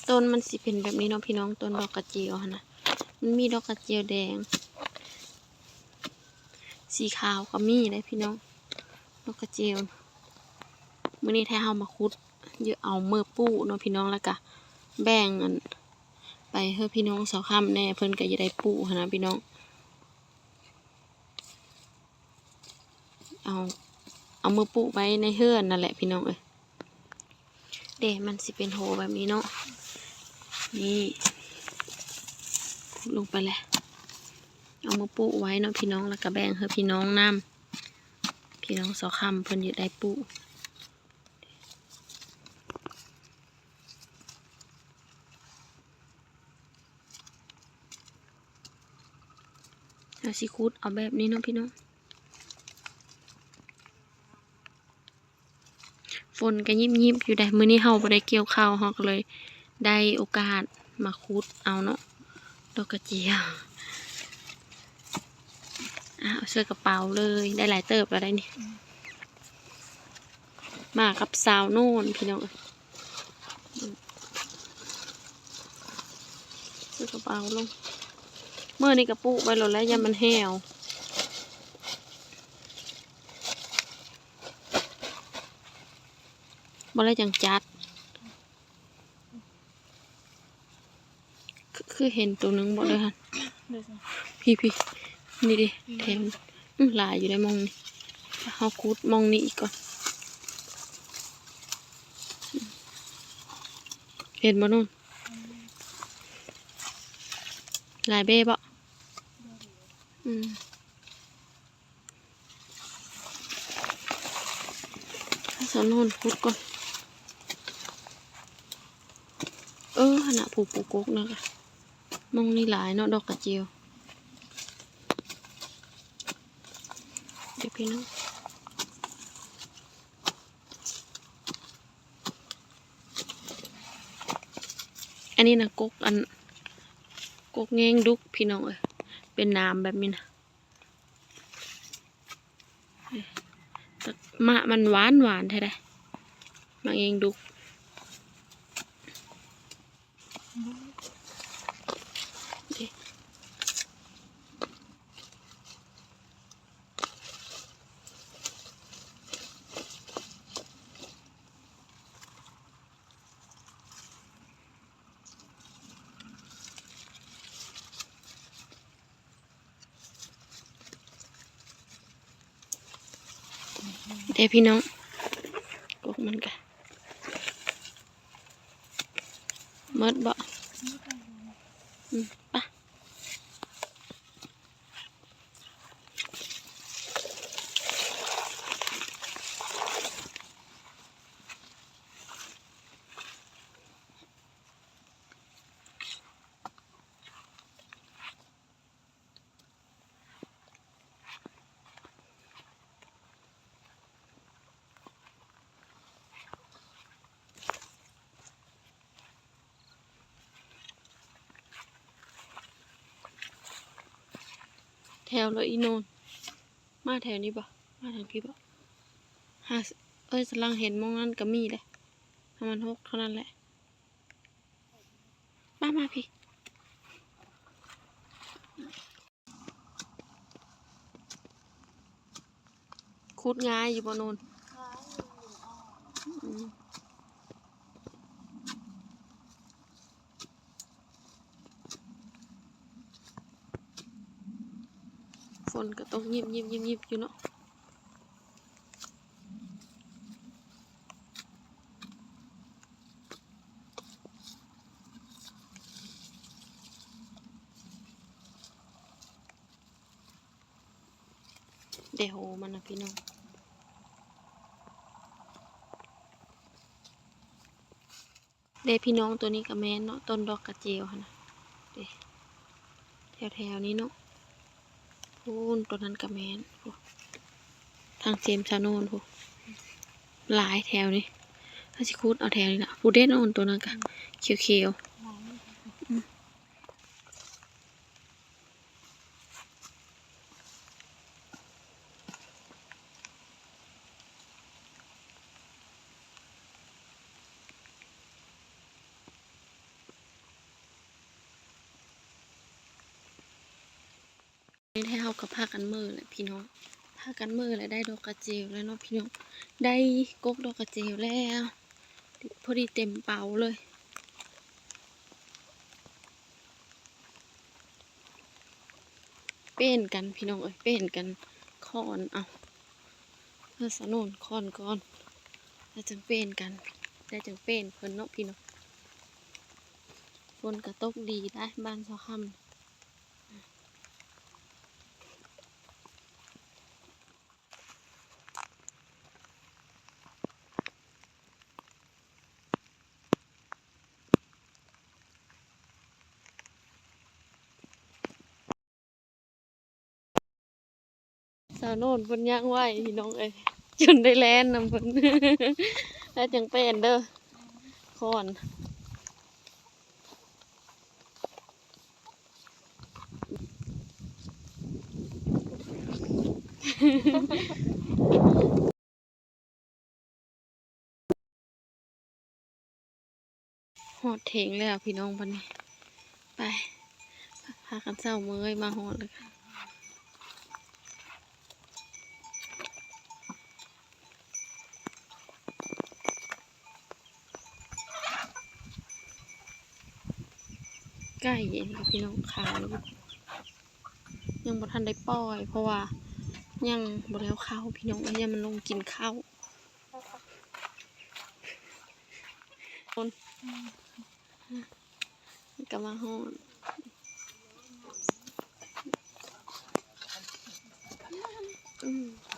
ຕົ້ນມັນຊິເປັນແບບນີ້ເນາະພີ່ນ້ອງ, ຕົ້ນດອກກະເຈວຫັ້ນນະ ມັນມີດອກກະເຈວແດງ ສີຂາວກໍມີເດ້ພີ່ນ້ອງ ດອກກະເຈວ. ມື້ນີ້ຖ້າເຮົາມາຂຸດ ເອົາເມືອປູກເນາະພີ່ນ້ອງ ແລ້ວກະແບ່ງອັນ ໄປໃຫ້ພີ່ນ້ອງຊາວຄ່ຳແດ່ ເພິ່ນກໍຈະໄດ້ປູກຫັ້ນນະພີ່ນ້ອງ. ເອົາ ເອົາເມືອປູກໄວ້ໃນເຮືອນນັ້ນແຫຼະພີ່ນ້ອງເອີຍ. ເດ້ ມັນຊິເປັນໂຮແບບນີ້ເນາະ ນີ້ ຂຸດລົງໄປແຫຼະ ເອົາເມືອປູກໄວ້ເນາະພີ່ນ້ອງ ແລ້ວກໍແບ່ງໃຫ້ພີ່ນ້ອງນຳ ພີ່ນ້ອງຊາວຄ່ຳເພິ່ນຈະໄດ້ປູກ. ເຮົາຊິຂຸດເອົາແບບນີ້ເນາະພີ່ນ້ອງ. ຝົນກໍຍິບໆຢູ່ໃດ໋ ມື້ນີ້ເຮົາບໍ່ໄດ້ກ່ຽວເຂົ້າ ເຮົາກໍເລີຍໄດ້ໂອກາດມາຂຸດເອົາເນາະ ດອກກະເຈຍ. ອ່າ ເອົາໃສ່ກະເປົາເລີຍ ໄດ້ຫຼາຍເຕີບແລ້ວໄດ໋ນີ້ ມາກັບສາວໂນນພີ່ນ້ອງເອີຍ. ໃສ່ກະເປົາລົງ ມື້ນີ້ກະປຸໄວ້ໂລດແລ້ວ ຢ້ານມັນແຫ້ວ ບໍ່ໄດ້ຈັ່ງຈັດ. ຄື ຄືເຫັນໂຕໜຶ່ງບໍ່ເດີຫັ້ນ ເດີ ພີ່ໆ ນີ້ເດ ອືມ ແຖມ ອື ຫຼາຍຢູ່ໃນໝ່ອງນີ້ ເຮົາຂຸດໝ່ອງນີ້ອີກກ່ອນ ເຫັນບໍ່ໂນນ ອືມ ຫຼາຍເບ້ບໍ່ ອືມ. ສາວໂນນຂຸດກ່ອນ ເອີ ຫັ້ນນະ ຜູ້ ຜູ້ກົກນະ ໝ່ອງນີ້ຫຼາຍເນາະ ດອກກະເຈຍ ເດີພີ່ນ້ອງ. ອັນນີ້ນະ ກົກ ອັນ ກົກແງງດຸກ ພີ່ນ້ອງເອີຍ ເປັນໜາມແບບນີ້ນະ. ໝາກມັນຫວານໆ ແທ້ໃດ໋ ໝາກແງງດຸກ ເດ້. ເດ້ພີ່ນ້ອງ ກົກມັນກະໝົດບໍ່? ອືມ ປະ. ແຖວລະອີໂນນ ມາແຖວນີ້ບໍ່? ມາທາງພີ້ບໍ່? ຫາ ເອີຍ ສະຫຼັງເຫັນໝ່ອງນັ້ນກະມີເດ້ ໃຫ້ມັນຫົກເທົ່ານັ້ນແຫຼະ. ມາ ມາພີ້. ຂຸດງ່າຍຢູ່ບໍ່ໂນນ? ງ່າຍຢູ່. ອືມ. ຝົນກໍຕົກຍິບໆໆໆຢູ່ເນາະ. ເດໂຮມັນນະພີ່ນ້ອງ. ເດ້ພີ່ນ້ອງ ໂຕນີ້ກະແມ່ນເນາະ ຕົ້ນດອກກະເຈວຫັ້ນນະ ເດ້ ແຖວໆນີ້ເນາະ ພຸ້ນ ໂຕນັ້ນກະແມ່ນ ທາງເຊມຊາໂນນພຸ້ນ ຫຼາຍແຖວນີ້ ເຮົາຊິຂຸດເອົາແຖວນີ້ລະ ຜູ້ເດໂນນ ໂຕນັ້ນກະ ອືມ ຂຽວໆ ຫຼາຍ ອືມ. ນີ້ແທ້ ເຮົາກໍພາກັນເມີແຫຼະພີ່ນ້ອງ ພາກັນເມີແລ້ວ ໄດ້ດອກກະເຈວແລ້ວເນາະພີ່ນ້ອງ ໄດ້ກົກດອກກະເຈວແລ້ວ ພໍດີເຕັມເປົາເລີຍ. ເປ້ນກັນພີ່ນ້ອງເອີຍ ເປ້ນກັນຄ້ອນເອົາ ເອີ ສາວໂນນຄ້ອນກ່ອນ ແລ້ວຈັ່ງເປ້ນກັນ ແລ້ວຈັ່ງເປ້ນເພິ່ນເນາະພີ່ນ້ອງ. ຝົນກໍຕົກດີໄດ໋ ບ້ານຊາວຄຳ. ສາວໂນນເພິ່ນຍ່າງໄຫວ້ພີ່ນ້ອງເອີຍ ຈົນໄດ້ແລ່ນນຳເພິ່ນ ແລ້ວຈັ່ງເປ້ນເດີ ຄ້ອນ. ຮອດເຖິງແລ້ວພີ່ນ້ອງ ບັດນີ້ ໄປ ພາກັນເຊົາເມີຍ ມາຮອດແລ້ວ. ໄກ່ເອງພີ່ນ້ອງ ຂາວຢູ່ ຍັງບໍ່ທັນໄດ້ປ່ອຍ ເພາະວ່າຍັງບໍ່ໄດ້ເອົາເຂົ້າພີ່ນ້ອງເອີຍ ຢ້ານມັນລົງກິນເຂົ້າ. ກໍມາຮອດ ອືມ.